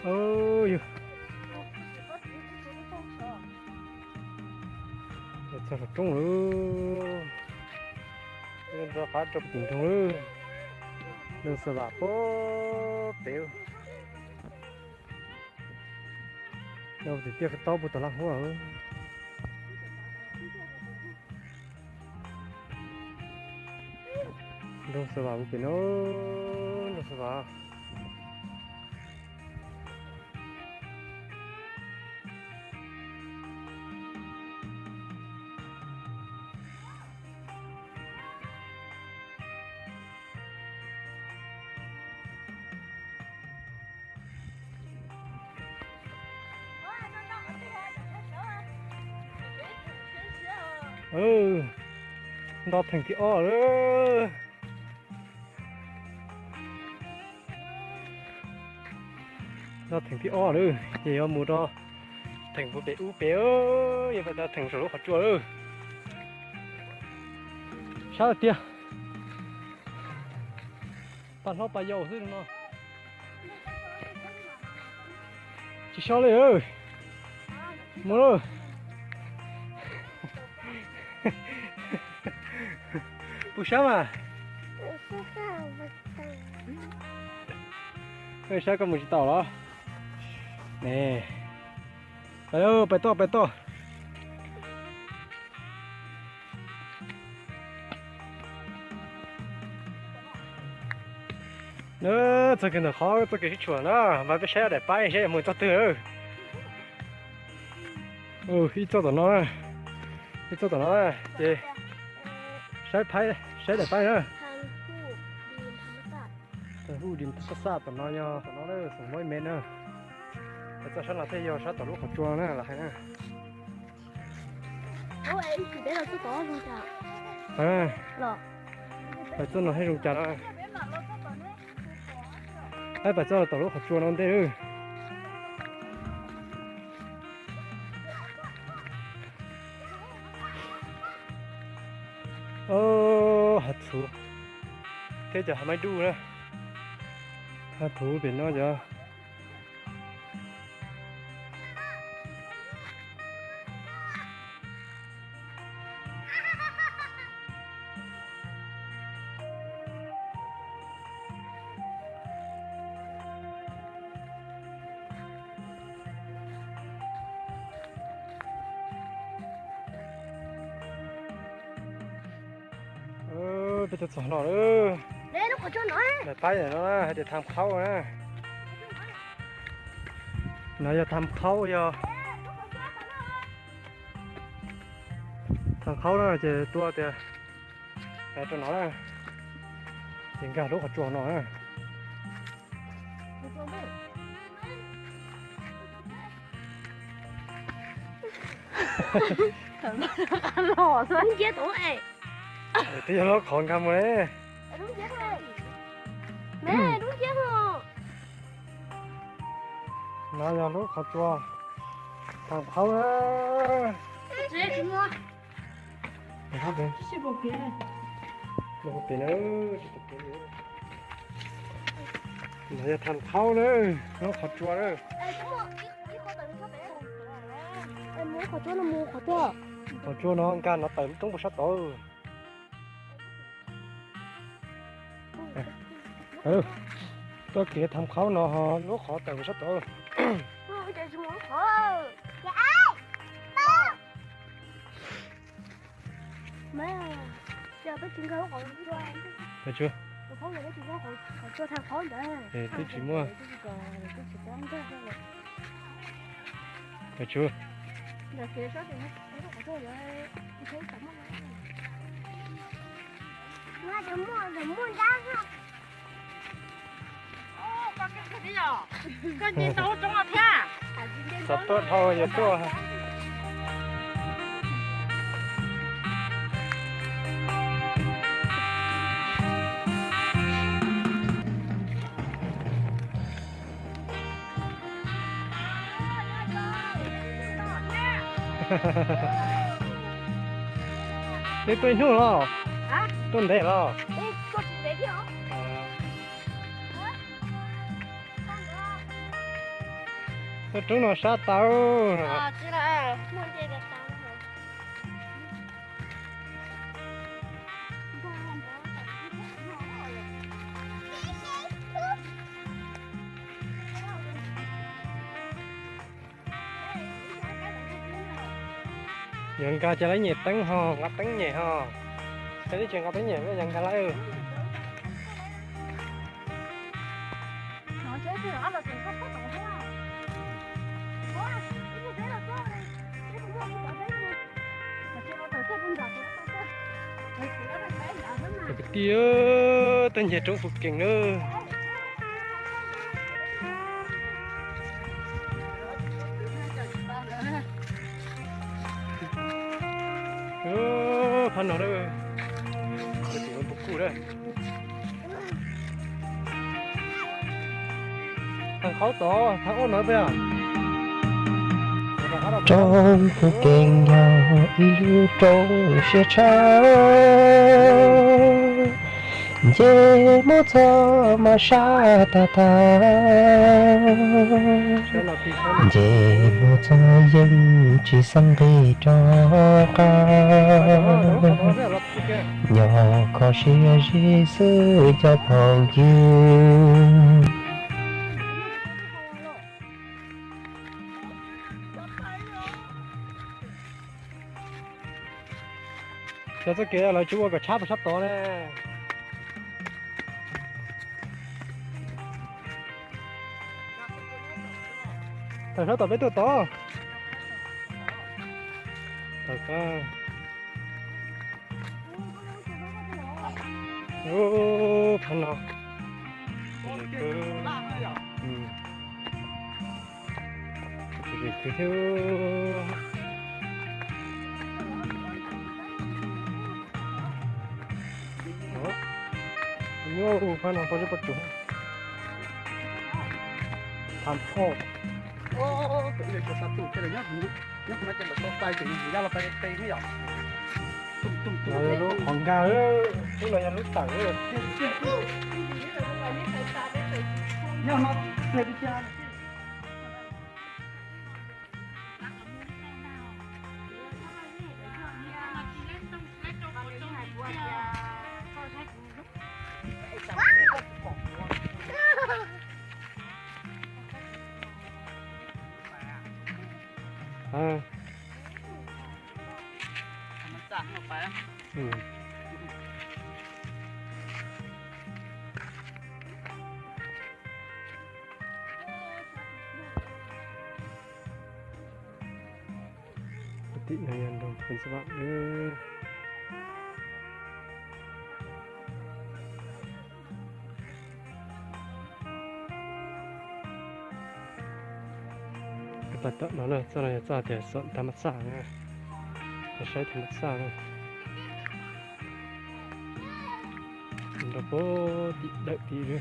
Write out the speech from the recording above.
Ub, yog txog saum roob lawm, rov qab rau tim nroog lawm. Nroog Xav Vam puag pem, no tim tiaj taub puag tom Laj Huab. Nroog Xav Vam puag pem no, nroog Xav Vam. Nto theem thib ob lawm. Nto theem thib ob lawm ces yuav mus rau theem puag pem ub pem, yuav pais tau theem saum lub qhov tsua lawm. Sab tiag, pas hlob pas yau xwb no. Tsis so li, mus lawm. Puas sab mas? Sab koj mus tsis tau los? Ne, pais, pais toj, pais toj. Txoj kev ntawm qhov txoj kev sib tshuam na, mas peb saib daim paib saib yuav mus txoj twg. Ib txoj tom no, ib txoj tom no ces saib, saib daim paib na. Hu di xaj tom no yog tom no, xoom muab ib me na. Pais txoj sab no thiaj yog sab tom lub qhov tsua na los hais na. Pais txoj no thiaj zoo cas no. Pais txoj tom lub qhov tsua no ntej. Hav txhuv thiab cov hav maib dub na. Hav txhuv pem no cov. Peb tuaj txog no lawm. Daim paib no hais tias Tham Khaub na. No yog Tham Khaub, yog Tham Khaub na ces tuaj tias rau no na, ces nkag lub qhov tsua no na. Twb yog lub qhov nkag mus ne. No yog lub qhov tsua Tham Khaub na. No yog Tham Khaub na, lub qhov tsua na. Qhov tsua no nkag no tawm lub roob puag sab tod. Txoj kev Tham Khaub no ho lub qhov tawm puag sab tod. Twb tsis muaj. Xav tuaj dhau yog tuaj. Neb tuaj ib hnub los? Tuaj ntev los? Lub roob no sab tau. Yog nkag ces lawv nyem teeb ho, nqa teeb nyem ho. Peb twb tsis nqa teeb nyem, yog nkag lawm. Kwv tij, tej nyiag roob puv keeg na. Phab no, tim no puv kuj na. Thav qhaub tod, thav ub no peb os. Roob puv keeg yog ib lub roob siab tshaj, nce mus txog mas sab tag tag, nce mus txog yeej tsis xeeb nqi rov qab. Nyob kho siab zim xwb cov phooj ywg. Cov txoj kev lawv tsis ua kom tshab puas sab tod ne. Tawm sab tom peb tuaj tod. Tawm kab. Ub, phab no. Tus zim khwv thiab. Nyob phab no poj zeb poj tsum. Tham phoj. Lub qhov nkag, lub no yog lub tawm. Tim no yog nroog Phoos Xab Vam. Peb pais tom no na, txoj no yog txoj tias xoom tag mab xaj na, saib tag mab xaj na. Nrog puag tim dawm tim lawm.